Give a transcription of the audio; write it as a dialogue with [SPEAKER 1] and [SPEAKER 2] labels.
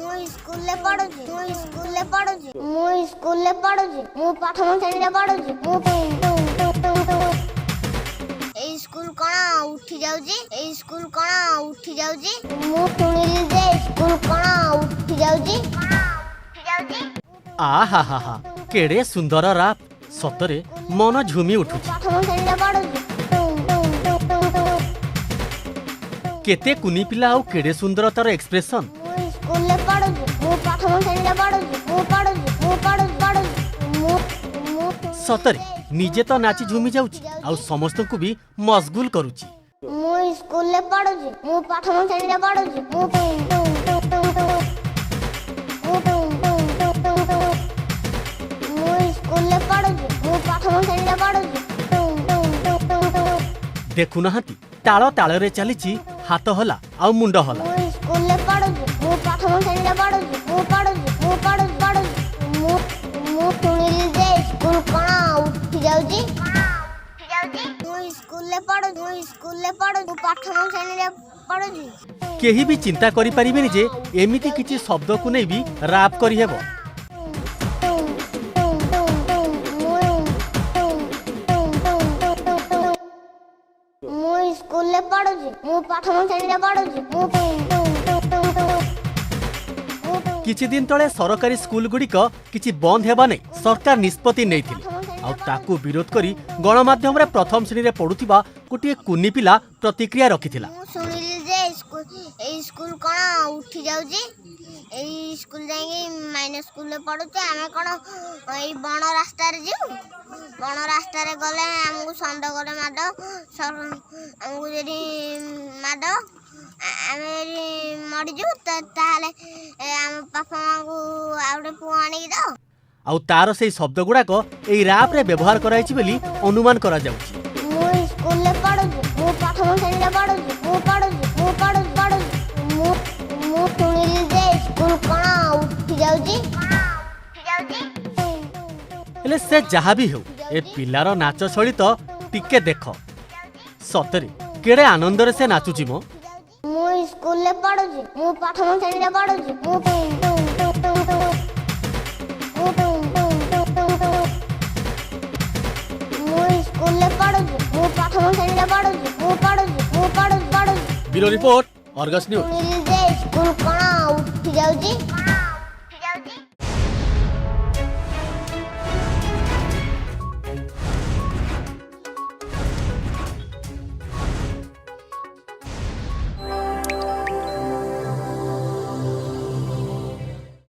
[SPEAKER 1] ମୁଁ ସ୍କୁଲରେ ପଢୁଛି, ମୁଁ ସ୍କୁଲରେ ପଢୁଛି, ମୁଁ ସ୍କୁଲରେ ପଢୁଛି, ମୁଁ ପ୍ରଥମ ଶ୍ରେଣୀରେ ପଢୁଛି। ମୁଁ ଏଇ ସ୍କୁଲ କଣ ଉଠି ଯାଉଛି? ଏଇ ସ୍କୁଲ କଣ ଉଠି ଯାଉଛି? ମୁଁ ଶୁଣିଲି ଯେ ସ୍କୁଲ କଣ ଉଠି ଯାଉଛି।
[SPEAKER 2] ଆ ହା ହା ହା, କେଡ଼େ ସୁନ୍ଦର ରାପ୍! ସତରେ ମନ ଝୁମି ଉଠୁଛି।
[SPEAKER 1] ପ୍ରଥମ ଶ୍ରେଣୀରେ ପଢୁଛି।
[SPEAKER 2] କେତେ କୁନି ପିଲା ଆଉ କେଡ଼େ ସୁନ୍ଦର ତାର ଏକ୍ସପ୍ରେସନ!
[SPEAKER 1] ମୁଁ ସ୍କୁଲରେ ପଢୁଛି, ମୁଁ ପ୍ରଥମ ଶ୍ରେଣୀରେ ପଢୁଛି, ମୁଁ ପଢୁଛି, ମୁଁ ପଢୁଛି, ପଢୁଛି ମୁଁ ମୁଁ
[SPEAKER 2] ସତରେ ନିଜେ ତ ନାଚି ଝୁମି ଯାଉଛି ଆଉ ସମସ୍ତଙ୍କୁ ବି ମସଗୁଲ କରୁଛି।
[SPEAKER 1] ମୁଁ ସ୍କୁଲରେ ପଢୁଛି, ମୁଁ ପ୍ରଥମ ଶ୍ରେଣୀରେ ପଢୁଛି, ମୁଁ ମୁଁ ସ୍କୁଲରେ ପଢୁଛି, ମୁଁ ପ୍ରଥମ ଶ୍ରେଣୀରେ ପଢୁଛି।
[SPEAKER 2] ଦେଖୁନାହାନ୍ତି, ତାଳ ତାଳରେ ଚାଲିଛି, ହାତ ହଲା ଆଉ ମୁଣ୍ଡ ହଲା।
[SPEAKER 1] ମୁଁ ସ୍କୁଲରେ ପଢୁଛି, ମୁଁ ପ୍ରଥମ ଶ୍ରେଣୀରେ ପଢୁଛି, ମୁଁ ପଢୁଛି, ମୁଁ ପଢୁଛି, ପଢୁଛି ମୁଁ ମୁଁ ଶୁଣିଲି ଯେ ସ୍କୁଲ କଣ ଉଠି ଯାଉଛି। ମୁଁ ସ୍କୁଲରେ ପଢୁଛି, ମୁଁ ସ୍କୁଲରେ ପଢୁଛି, ମୁଁ ପ୍ରଥମ ଶ୍ରେଣୀରେ ପଢୁଛି।
[SPEAKER 2] କେହି ବି ଚିନ୍ତା କରିପାରିବେନି ଯେ ଏମିତି କିଛି ଶବ୍ଦକୁ ନେଇ ବି ରାପ୍ କରିହେବ।
[SPEAKER 1] ମୁଁ ସ୍କୁଲରେ ପଢୁଛି, ମୁଁ ପ୍ରଥମ ଶ୍ରେଣୀରେ ପଢୁଛି, ମୁଁ
[SPEAKER 2] କିଛି ଦିନ ତଳେ ସରକାରୀ ସ୍କୁଲ ଗୁଡ଼ିକ କିଛି ବନ୍ଦ ହେବା ନେଇ ସରକାର ନିଷ୍ପତ୍ତି ନେଇଥିଲେ। ଆଉ ତାକୁ ବିରୋଧ କରି ଗଣମାଧ୍ୟମରେ ପ୍ରଥମ ଶ୍ରେଣୀରେ ପଢୁଥିବା ଗୋଟିଏ କୁନି ପିଲା ପ୍ରତିକ୍ରିୟା ରଖିଥିଲା।
[SPEAKER 1] ମୁଁ ଶୁଣିଲି ଯେ ଏଇ ସ୍କୁଲ କଣ ଉଠି ଯାଉଛି। ଏଇ ସ୍କୁଲ ଯାଇକି ମାଇନର ସ୍କୁଲରେ ପଢୁଛୁ। ଆମେ କଣ ଏଇ ବଣ ରାସ୍ତାରେ ଯିବୁ? ବଣ ରାସ୍ତାରେ ଗଲେ ଆମକୁ ଷଣ୍ଢ ଗଲେ ମାଡ଼, ଆମକୁ ଯଦି ମାଡ଼, ଆମେ ଯଦି ମରିଯିବୁ, ତାହେଲେ ଆମ ବାପା ମାଆଙ୍କୁ ଆଉ ଗୋଟେ ପୁଅ ଆଣିକି ଦବ।
[SPEAKER 2] ଆଉ ତାର ସେଇ ଶବ୍ଦ ଗୁଡାକ ଏଇ ରାପ୍ରେ ବ୍ୟବହାର କରାଯାଇଛି ବୋଲି ଅନୁମାନ କରାଯାଉଛି।
[SPEAKER 1] ମୁଁ ସ୍କୁଲରେ ପଢୁଛି, ମୁଁ ପ୍ରଥମ ଶ୍ରେଣୀରେ ପଢୁଛି, ମୁଁ ପଢୁଛି, ମୁଁ ପଢୁଛି, ପଢୁଛି ମୁଁ ମୁଁ ଶୁଣିଲି ଯେ ସ୍କୁଲ କଣ ଉଠି ଯାଉଛି।
[SPEAKER 2] ହେଲେ ସେ ଯାହା ବି ହେଉ, ଏ ପିଲାର ନାଚ ଶୈଳୀ ତ ଟିକେ ଦେଖ। ସତରେ କେଡ଼େ ଆନନ୍ଦରେ ସେ ନାଚୁଛି ମ!
[SPEAKER 1] ମୁଁ ସ୍କୁଲରେ ପଢୁଛି, ମୁଁ ପ୍ରଥମ ଶ୍ରେଣୀରେ ପଢୁଛି, ମୁଁ ମୁଁ ସ୍କୁଲରେ ପଢୁଛି, ମୁଁ ପ୍ରଥମ ଶ୍ରେଣୀରେ ପଢୁଛି, ମୁଁ ପଢୁଛି, ମୁଁ ପଢୁଛି, ପଢୁଛି।
[SPEAKER 2] Bureau report, Argus news.
[SPEAKER 1] ଶୁଣିଲି ଯେ ସ୍କୁଲ କଣ ଉଠି ଯାଉଛି।